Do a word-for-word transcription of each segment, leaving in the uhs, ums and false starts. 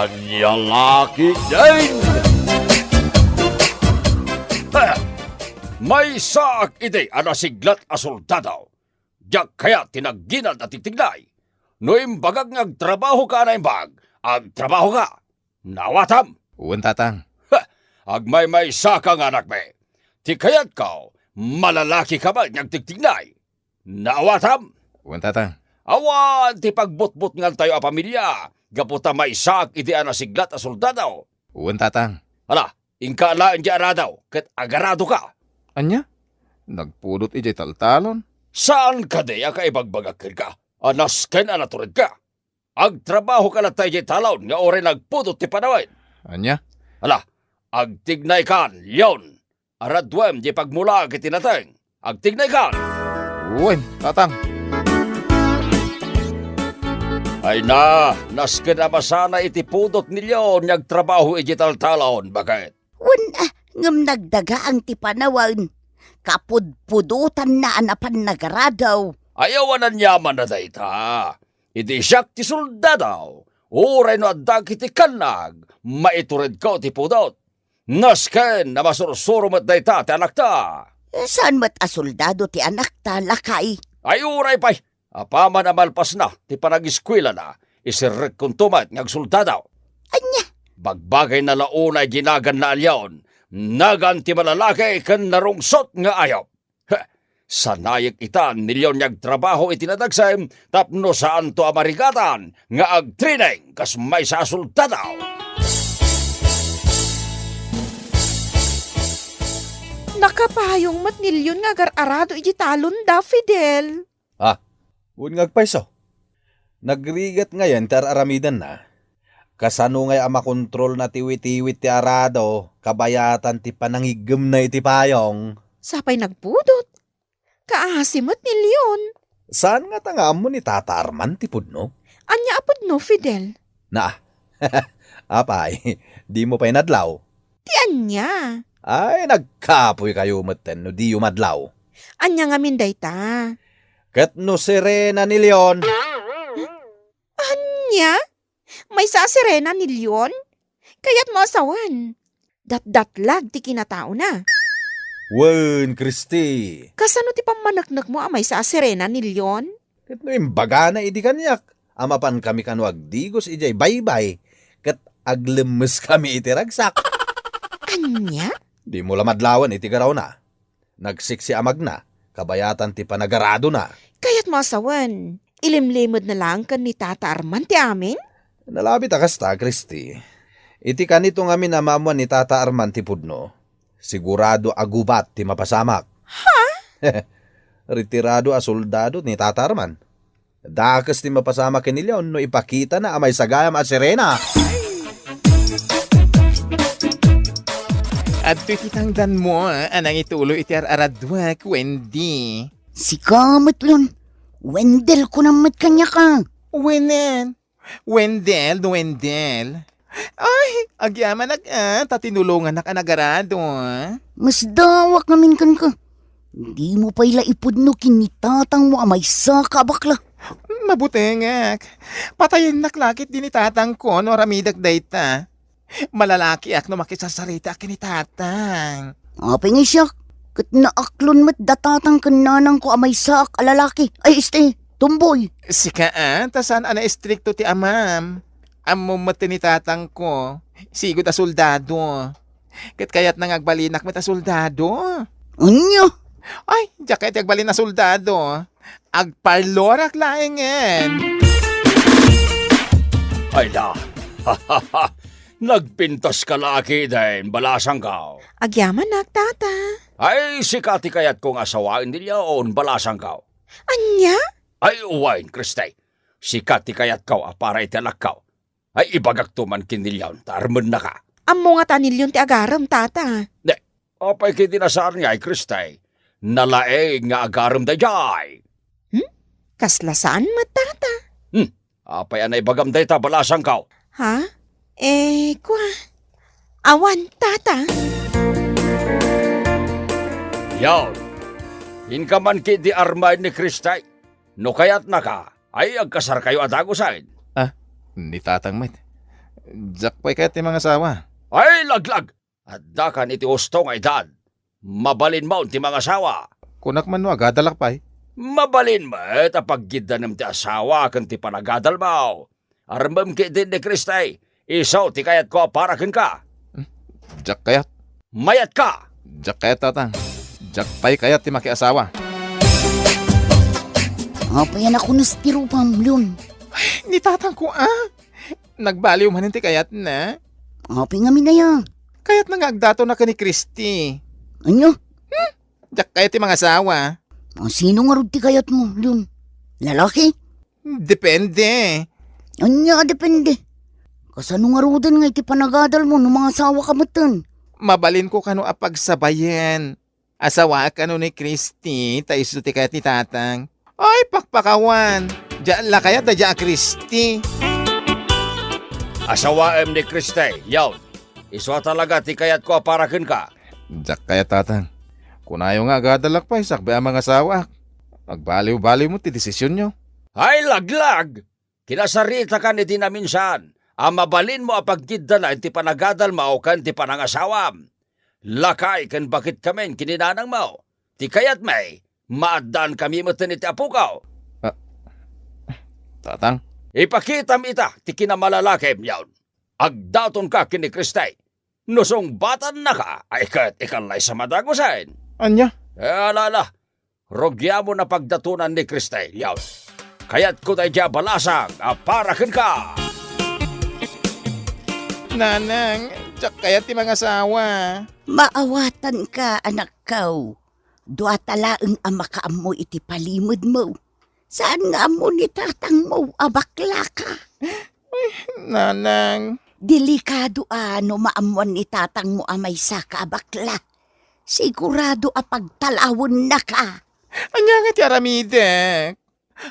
Ania la ketdin? Ha! Maysaak idi a nasiglat a soldado. Diak kayat ti nagginad a tigtignay. No imbagak nga agtrabahoka a naimbag, agtrabahoka. Naawatam? Wen, Tatang. Ha! Agmaymaysaka nga anakmi. Ti kayatko, malalakika met nga agtigtignay. Naawatam? Wen, Tatang. Awan ti pagbutbutngantayo a pamilia gapu ta maysaak idi a nasiglat a soldado. Wen, Tatang. Ala, inka laeng diay arado ket agaradoka. Ania? Nagpudot idiay taltalon? Saan kadi a kaibagbagak kenka a nasken a naturedka? Agtrabahoka latta idiay talon nga uray nagpudot ti panawen. Ania? Ala, agtignaykan, Leon. Araduem diay pagmulaak iti nateng. Agtignaykan! Wen, Tatang. Ay na, nasken a masana iti pudot ni Leon nga agtrabaho idiay taltalon. Baket? Wen, ah, ngem nagdagaang ti panawen. Kapudpudotanna a napan nagarado. Ayaw a naniaman a dayta. Idi siak ti soldado, uray no adda ket ti kannag, maituredko ti pudot. Nasken a masursuro met dayta ti anakta. Saan met a soldado ti anakta, lakay? Ay, uray pay, apaman a malpasna ti panageskuelana, iserrekkonto met nga agsoldado. Ania? Bagbagayna la unay dinaganna a Leon, nagan ti malalaki ken narungsot nga ayup. Heh, sanayek ita ni Leon nga agtrabaho iti nadagsem tapno saanto a marigatan nga agtraining kas maysa a soldado. Nakapayong met ni Leon nga agar-arado iti talonda, Fidel. Ah, wen nga agpayso. Nagrigat ngayen ti ar-aramidenna. Kasano ngay a makontrolna ti witiwit ti arado, kabayatan ti panangiggemna iti payong? Sapay nagpudot. Kaasi met ni Leon. Saan ngata nga ammo ni Tata Arman ti pudno? Ania a pudno, Fidel? Na, apay, dimo pay nadlaw? Ti ania? Ay, nagkapoykayo metten no diyo madlaw. Ania ngamin dayta? Ket no sirena ni Leon. Ania? Maysa a sirena ni Leon? Kayatmo a sawen, datdatlag ti kinataona. Wen, Kristi. Kasano ti pammaneknekmo a maysa a sirena ni Leon? Ket no imbagana idi kaniak a mapankami kano agdigos idiay baybay, ket aglemmeskami iti ragsak. Ania? Dimo la madlawen iti garawna. Nagsiksi a magna, kabayatan ti panagaradona. Kayatmo a sawen, ilimlimedna laeng ken ni Tata Arman ti amin? Nalabit a kasta, Kristi. Iti kanito ngamin a maammuan ni Tata Arman ti pudno, sigurado a gubat ti mapasamak. Ha? Retirado a soldado ni Tata Arman. Dakes ti mapasamak ken ni Leon no ipakitana a maysa gayam a sirena. Adtoy ti tangdanmo a nangituloy iti ar-araduak, Wendy. Sika met, Leon. Wendel kunam met kaniak a. Wenen. Wendel, no Wendel. Ay, agyamanak, ah, ta tinulongannak a nagarado, ah. Masdaawak ngamin kenka. Dimo pay la ipudno ken ni tatangmo a maysa ka a bakla. Mabutengak. Patayennak la ketdi ni tatangko no aramidek dayta. Malalakiak no makisarsaritaak ken ni tatang. Apay ngay siak, ket naaklon met da tatang ken nanangko a maysaak a lalaki. Ay, este, tomboy. Sika, ah, ta saan a naestrikto ti amam. Ammom met ni tatangko, sigud a soldado. Ket kayatna nga agbalinak met a soldado. Ania? Ay, diak kayat ti agbalin a soldado. Agparlorak laengen. Ay na. Nagpintas ka la ketdin, balasangko. Agyamanak, tata. Ay, sika ti kayatko nga asawaen ni Leon, balasangko. Ania? Ay, wen, Kristi. Sika ti kayatko a para iti anakko. Ay, ibagakto man ken ni Leon ta armennaka. Ammo ngata ni Leon ti agarem, tata. Ne, apay ketdi a saan ngay, Kristi? Nalaing nga agarem daydiay. Hmm? Kasla saan met, tata? Hmm, apay a naibagam dayta, balasangko? Ha? Eh, kua. Awan, tata. Leon, inka man ketdi armaen ni Kristi. No kayatnaka, ay agkasarkayo a dagusen. Ah, ni tatang met. Diak pay kayat ti mangasawa. Ay, laglag! Addakan iti husto nga edad. Mabalinmon ti mangasawa. Kunak man no agadalak pay. Mabalin met a paggiddanem ti asawa ken ti panagadalmo. Armem ketdin ni Kristay, isu ti kayatko a para kenka. Hmm, diak kayat. Mayatka! Diak kayat, Tatang. Diak pay kayat ti makiasawa. Apay a nakunes ti rupam, Leon? Ay, ni tatangko, a? Nagbaliw manen ti kayatna. Apay ngamin aya? Kayatna nga agdatonna ken ni Christy. Ania? Hmm? Diak kayat ti mangasawa. A, sino ngarud ti kayatmo, Leon? Lalaki? Depende. Ania a depende? Kasano ngaruden nga iti panagadalmo no mangasawaka metten? Mabalinko kano a pagsabayen. Asawaek kano ni Christy, ta isu ti kayat ni Tatang. Ay, pakpakawan! Diak la kayat daydiay a Christy. Asawaem ni Christy, Leon. Isu a talaga ti kayatko a para kenka. Diak kayat, Tatang. Kunayo nga agadalak pay sakbay a mangasawaak. Agbaliw-baliw met ti desisionyo. Ay, laglag! Kinasaritakan iti naminsan a mabalinmo a paggiddana iti panagadalmo ken ti panangasawam. Lakay ken baketkamin ken ni nanangmo. Ti kayatmi, maaddankami metten iti apoko. Ah, Tatang? Ipakitam ita ti kinamalalakim, Leon. Agdatonka ken ni Christy. No sungbatannaka, ay ket ikallaysa madagusen. Ania? Eh, ala, ala. Rugiamon a pagdatonan ni Christy, Leon. Kayatko daydiay a balasang a para kenka. Nanang, diak kayat ti mangasawa. Maawatanka, anakko. Duata laeng a makaammo iti palimedmo. Saan nga ammo ni tatangmo a baklaka? Ay, Nanang. Delikado a no maammuan ni tatangmo a maysaka a bakla. Sigurado a pagtalawennaka. Ania nga ti aramidek?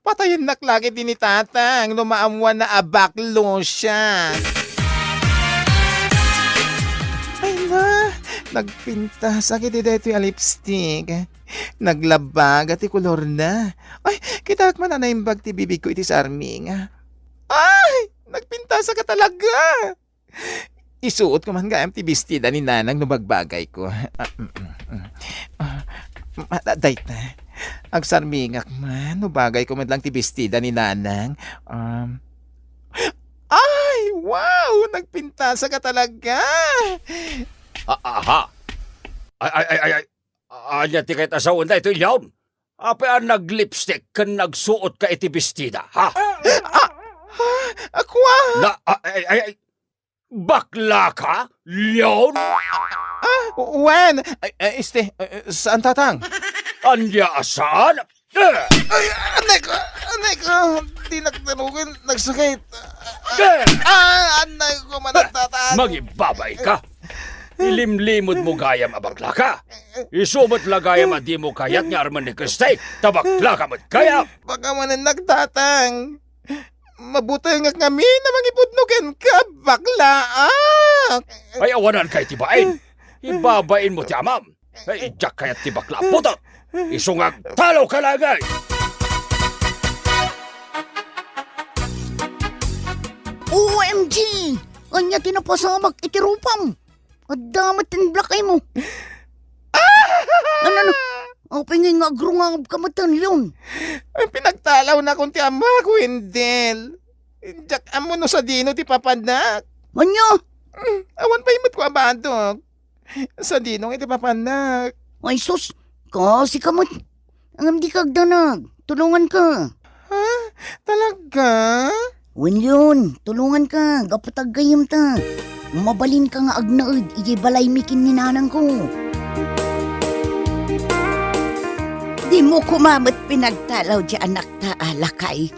Patayennak la ketdi ni Tatang no maammuanna a baklo siak. Ay na, nagpintasak iti daytoy a lipstick. Naglabaga ti kolorna. Ay, kitaek man a naimbag ti bibigko iti sarminga. Ay, nagpintasak a talaga! Isuotko man gayam ti bestida ni Nanang no bagbagayko. Ah, mm, mm, mm. Ah, ma-, da-, dayta. Agsarmingak man no bagayko met lang ti bestida ni Nanang. Um, ay, wow! Nagpintasak a talaga! Ah, aha. Ay, ay, ay, ay, ay. Ania ti kayat a sawen daytoy, Leon? Apay a naglipstick ken nagsuotka iti bestida, ha? Ah! Ah! Kua! Na, ah, ay, ay, ay, baklaka, Leon? Ah, wen. Ay, ay, este, eh, saan, Tatang? Ania a saan? Eh! Ay, anay ko, anay ko, dinak danugen, nagsakit. Eh! Ah, anay ko, managtatan. Mangibabaika. Ilimlimod mo gayam a baklaka. Isu met la gayam a dimo kayat nga armen ni Christy, ta baklaka met gayam. Pakamanen, nagtatang. Mabutengak ngamin a mangipudno kenka, baklaak. Ay, awananka iti bain. Ibabainmo ti amam. Ay, diak kayat ti bakla a putot. Isu nga agtaloka laeng. O M G! Ania ti napasamak iti rupam? Adda met ti nablakaymo. Ah! Ano, ano? Apay ngay nga agrungagka met, Leon? Ay, pinagtalawnakon ti amak, Wendell. Diak ammo no sadino ti papanak. Ania? Mm, awan pay met ko a badok. Sadino ngay ti papanak? Ay, sus! Kasika met. Ngem dika agdanag. Tulonganka. Ha? Talaga? Wen, Leon, tulonganka. Gapu ta aggayyemta. Mabalinka nga agnaed idiay balaymi ken ni nanangko. Dimo koma met pinagtalaw ti anakta a lakay.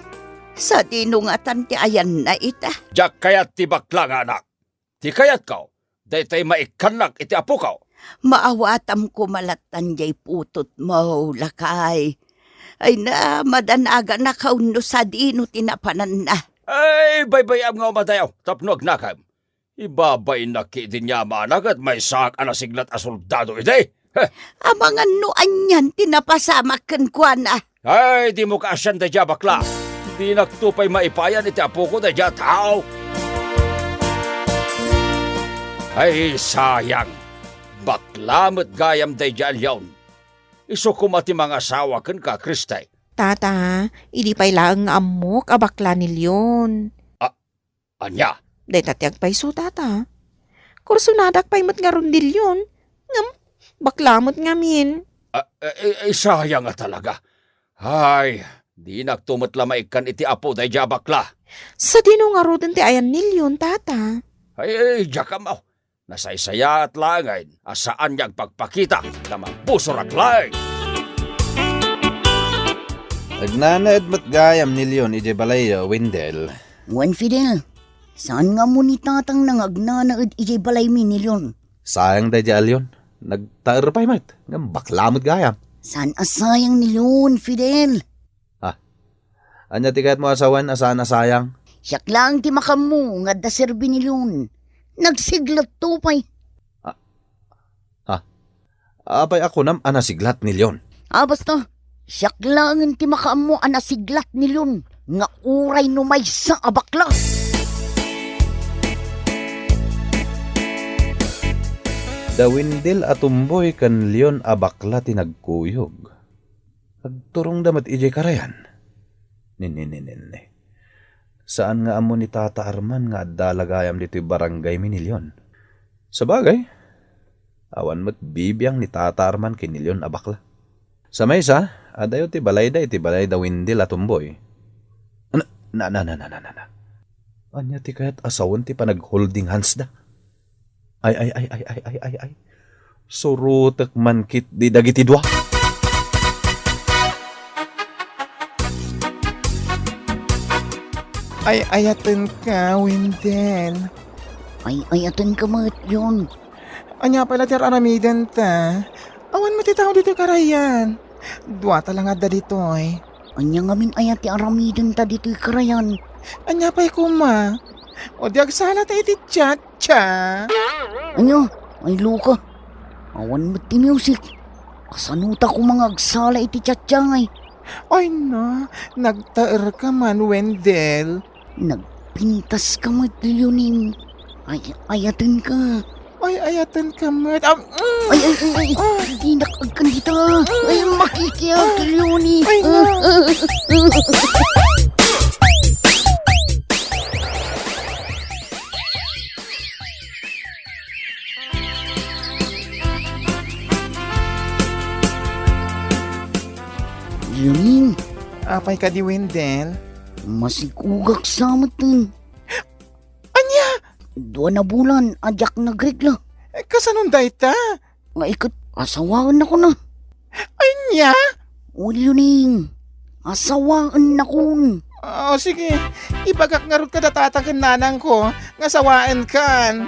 Sadino ngatan ti ayanna ita? Diak kayat ti bakla nga anak. Ti kayatko, daytoy maikkannak iti apoko. Maawatam koma lattan diay putotmo, lakay. Ay na, madanaganak no sadino ti napananna. Ay, baybay-am nga umadayo tapno agnakem. Ibabainnak ketdi ni amana ket maysaak a nasiglat a soldado idi. Heh. Amangan no anian ti napasamak kenkuana. Ay, dimo kaasian daydiay a bakla. Dinakto pay maipayan iti apoko daydiay a tao. Ay, sayang! Bakla met gayam daydi a Leon. Isu koma ti mangasawa kenka, Christy. Tata, idi pay laeng nga ammok a bakla ni Leon. A-, ania? Dayta ti agpayso, Tata. Kursonadak pay met ngarud ni Leon. Ngem, bakla met ngamin. A, e, e, e, sayang a talaga. Ay, dinakto met la maikkan iti apo daydi a bakla. Sadino ngaruden ti ayan ni Leon, Tata? Ay, ay, diak ammo. Nasaysayaat laengen a saan nga agpakpakita nga mabusorak laeng. Agnanaed met gayam ni Leon idiay balayyo, Wendell. Wen, Fidel, saan nga ammo ni tatangna nga agnanaed idiay balaymi ni Leon? Sayang daydi a Leon. Nagtaer pay met, ngem bakla met gayam. Saan a sayang ni Leon, Fidel? Ah, ania ti kayatmo a sawen a saan a sayang? Siak laeng ti makaammo nga adda serbi ni Leon. Nagsiglatto pay. Ah, ah, apay a kunam a nasiglat ni Leon? Ah, basta, siak laengen ti makaammo a nasiglat ni Leon nga uray no maysa a bakla. Da Wendell a tumboy ken Leon a bakla ti nagkuyog. Agturongda met idiay karayan. Ninninninninni. Saan nga ammo ni Tata Arman nga adda la gayam ditoy barangaymi ni Leon. Sabagay, awan met bibiang ni Tata Arman ken ni Leon a bakla. Sa maysa, adayo ti balayda iti balay da Wendell a tumboy. Na, na, na, na, na, na, na. Ania ti kayat a sawen ti panag-holding hands da? Ay, ay, ay, ay, ay, ay, ay, ay. Surotek man ketdi dagiti dua. Ay-ayatenka, Wendell. Ay-ayatenka met, Leon. Ania pay la ti ar-aramidenta? Awan met ti tao ditoy karayan. Duata la nga adda ditoy. Ania ngamin aya ti aramidenta ditoy karayan? Ania pay koma? O di agsalata iti chat? Cha? Ania? Ay, loka. Awan met ti music. Kasanota koma nga agsala iti chatcha ngay? Ay na, nagtaerka man, Wendell. Nagpintaska met, Leoning. Ay, ayatenka. Ay, ayatenka met. Am, mm. Ay, ay, ay, ay. Ah. Dinak agkan dita. Ay, makikiag, Leoning. Ay, na. Leoning. Apay kadi, Wendell? Masikogak sa metten. Ania? Dua a bulan a diak nagregla. Eh, kasanon dayta? Nga iket, asawaennakon a. Ania? O, Leoning, asawaennakon. Ah, sige. Ibagak ngarud kada tata ken nanangko nga asawaenkan.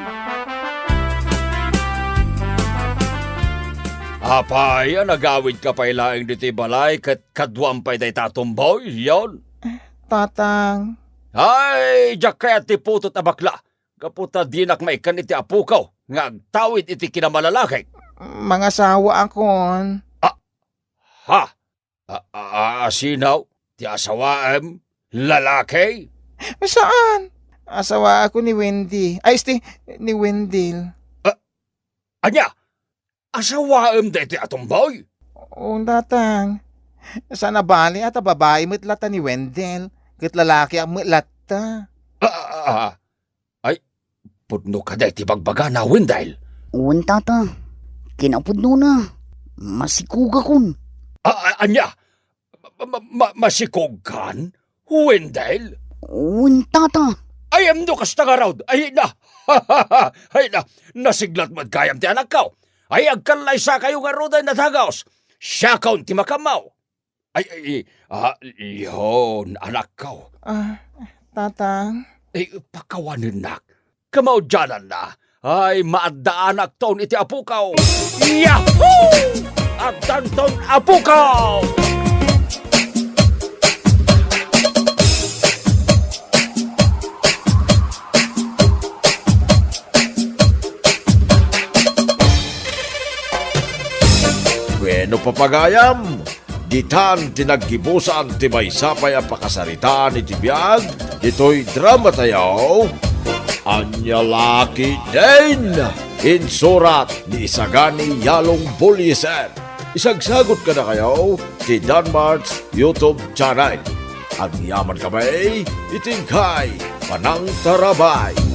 Apay a nagawidka pay laeng ditoy balay ket kaduam pay dayta a tumboy, Leon? Tatang. Ay, diak kayat ti putot a bakla, gapu ta dinak maikkan iti apoko nga agtawid iti kinamalalakik. Mangasawaakon. Ah, ha? A, a, a, sino? Ti asawaem? Lalaki? Saan? Asawaakon ni Wendy. Ay, esti, ni Wendell. Ah, ania? Asawaem daytoy a tumboy? Oo, tatang. Saan a bale a ta babai met latta ni Wendell, ket lalakiak met latta. Ah, ah, ah. Ay, pudno kadi ti bagbagana, Wendell? Wen, tata. Kinapudnona, masikogakon. Ah, ah, ania? Ma-, ma-, ma-, masikogkan? Wendell? Wen, tata. Ay, no kasta ngarud. Ay na. Ay na. Nasiglat met gayam ti anakko. Ay, agkallaysakayo ngaruden a dagus. Siakon ti makaammo. Ay, ay, ah, Leon, anakko. Ah, tatang. Ay, pakawanennak. Kamaudiananna, ay maaddaanakton iti apoko. Yahoo! Addanton apoko! Bueno, papagayam, ditan ti naggibusan ti maysa pay a pakasaritaan iti biag ditoy dramatayo, Ania la ketdin? Insurat ni Isagani Yalong Buliser. Isagsagot kadakayo ti Danmart's YouTube channel. Agyamankami iti inkay panangtarabay.